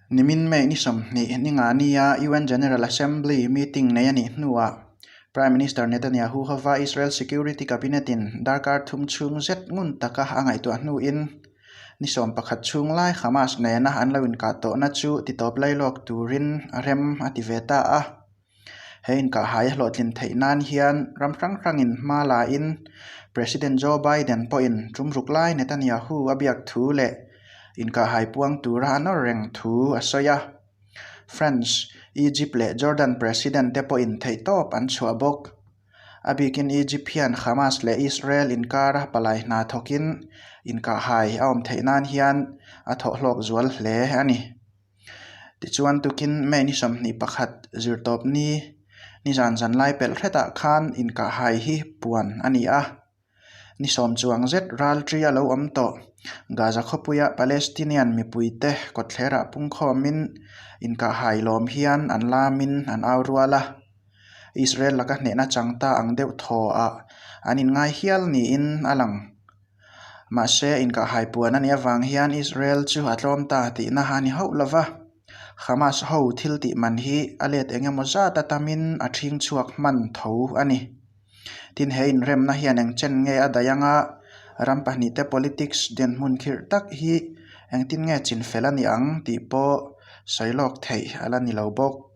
Nimin May ni 20 ni nga nia UN General Assembly meeting nei a nih hnuah Prime Minister Netanyahu hova Israel Security Cabinet in darkar thum chhung zet ngun taka a ngaihtuah hnuin ni 11 chhung lai Hamas nena an lo inkah tawhna chu titawp lailawk turin a rem a ti ve ta a. He inkahhai a hlawhtlin theih nan hian ram hrang hrangin hma lain President Joe Biden pawhin tum ruk lai Netanyahu a biak thu leh inkahhai puang tura a nawr reng thu a sawi a. France, Egypt leh Jordan President te pawhin theihtawp an chhuah bawk. A bikin Egypt hian Hamas leh Israel inkara palai hna thawkin inkahhai a awm theih nan hian a thawhhlawk zual hle a ni. Tichuan tukin May ni 21 zirtawp ni nizan zan lai pelh hretah khan inkahhai hi puan a ni a. Ni sawm chuang zet ral ṭi a lo awm tawh. Gaza khawpuia Palestinian mipuite kawtthlerah pungkhawmin inkahhai lawm hian an lamin an au rual a. Israel laka hnehna chang ta ang deuh thaw ah an inngai hial niin a lang. Mahse, inkahhai puan a nih avang hian Israel chu a tlawm ta tihna a ni hauh lo va. Hamas ho thil tih man hi a let eng emaw zat a tamin a ṭhing chhuak hman tho a ni. Tin, he inremna hian eng chen nge a daih anga ram pahnihte politics dinhmun khirh tak hi engtin nge chinfel a ni ang tih pawh sawi lawk theih a la ni lo bawk.